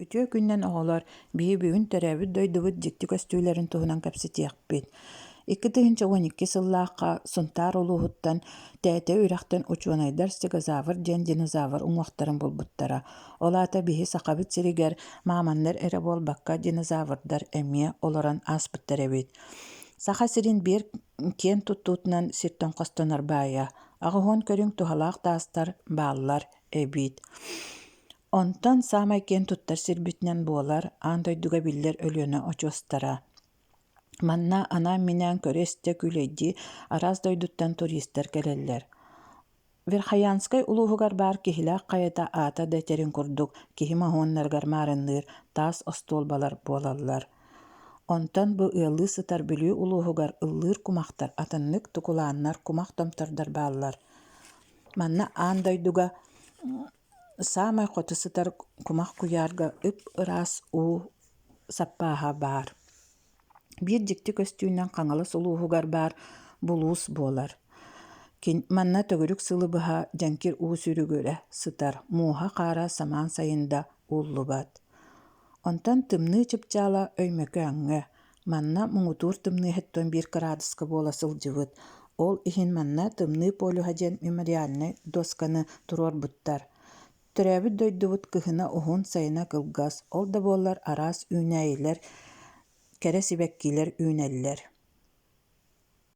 Үтүө күнүнэн оҕолор, биһи бүгүн төрөөбүт дойдубут дьикти көстүүлэрин туһунан кэпсэтиэхпит. 2012 сыллаахха Сунтаар улууһуттан Тээтэ үрэхтэн учуонайдар стегозавр диэн динозавр уҥуохтарын булбуттара. Ол аата биһи Сахабыт сиригэр мааманнар эрэ буолбакка динозаврдар эмиэ олорон ааспыттар эбит. Саха сирин биир киэн туттуутунан сиртэн хостонор баайа, 80 көрүҥ туһалаах таастар бааллар эбит. Онтон саамай киэн туттар сирбитинэн буолар аан дойдуга биллэр Өлүөнэ очуостара. Манна анаан-минээн көрө-истэ күүлэйдии араас дойдуттан туристар кэлэллэр. Верхоянскай улууһугар баар Киһилээх хайата аата да этэрин курдук киһи моһуоннарыгар маарынныыр таас остуолбалар буолаллар. Онтон бу ыаллыы сытар Бүлүү улууһугар ыллыыр кумахтар атыннык тукулааннар кумах томтордор бааллар. Манна аан дойдуга Саамай хоту сытар кумах куйаарга ып-ыраас уу саппааһа баар. Биир дьикти көстүүнэн Хаҥалас улууһугар баар булуус буолар. Манна төгүрүк сылы быһа дьэҥкир уу сүүрүгүрэ сытар, мууһа-хаара самаан сайын да ууллубат. Онтон тымныы чыпчаала Өймөкөөҥҥө, манна муҥутуур тымныы 71 кыраадыска буола сылдьыбыт, ол иһин манна Тымныы полюһа диэн мемориальнай дуосканы туруорбуттар. Төрөөбүт дойдубут кыһына уһун, сайына кылгас, ол да буоллар араас үүнээйилэр, кэрэ сибэккилэр үүнэллэр.